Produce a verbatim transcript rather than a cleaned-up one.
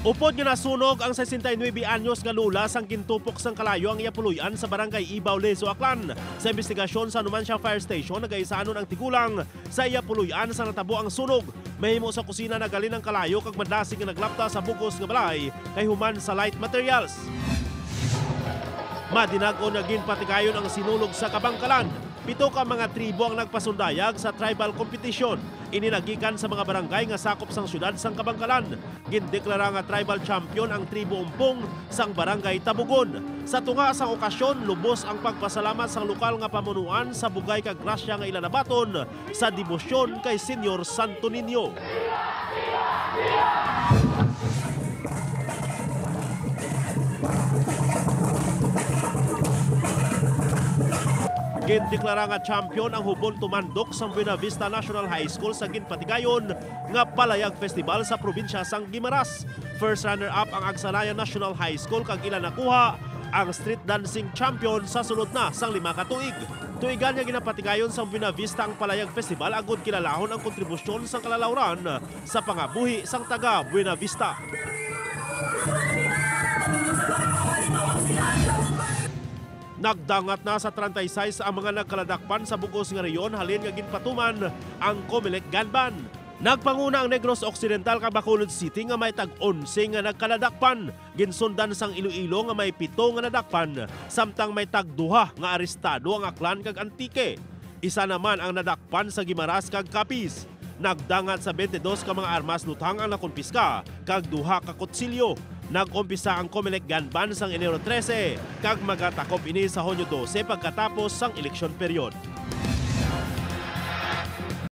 Upod nga nasunog ang sesenta y nuebe anyos nga lola sang gintupok sang kalayo ang iya puloy-an sa Barangay Ibaw, Lezo, Aklan. Sa imbestigasyon sa Numancia Fire Station, nagaisanon ang tigulang sa iya puloy-an sa natabo ang sunog. Mahimo sa kusina nagalin ang kalayo kag madasig nga naglapta sa bug-os nga balay kay human sa light materials. Madinag-on nga ginpatigayon ang Sinulog sa Kabangkalan. Pito ka mga tribo ang nagpasundayag sa tribal competition. Ini nagikan sa mga barangay nga sakop sang siyudad sang Kabangkalan. Gindeklara nga tribal champion ang tribo Umpong sang Barangay Tabugon. Sa tunga sang okasyon, lubos ang pagpasalamat sang lokal nga pamunuan sa bugay kag grasya nga ila nabaton sa debosyon kay Señor Santo Niño. Gindeklara nga champion ang Hubon Tumandok sang Buena Vista National High School sa ginpatigayon nga Palayag Festival sa probinsya sang Guimaras. First runner-up ang Agsanayan National High School kag ila nakuha ang street dancing champion sa sulod na sang lima ka tuig. Tuigan nga ginapatigayon sang Buena Vista ang Palayag Festival agud kilalahon ang kontribusyon sang kalalawran sa pangabuhi sang taga Buena Vista. Nagdangat na sa treinta y seis ang mga nagkaladakpan sa bug-os nga rehiyon halin nga ginpatuman ang Comelec Gunband. Nagpanguna ang Negros Occidental kag Bacolod City nga may tag-onse nga nagkaladakpan. Ginsundan sang Iloilo nga may pito nga nadakpan, samtang may tagduha nga arestado ang Aklan kag Antique. Isa naman ang nadakpan sa Guimaras kag Capiz. Nagdangat sa twenty-dos ka mga armas luthang ang nakumpiska kag duha ka kutsilyo. Nag-umpisa ang Comelec Gunband sang Enero trese kag magatakop ini sa Hunyo dose pagkatapos sang eleksyon period.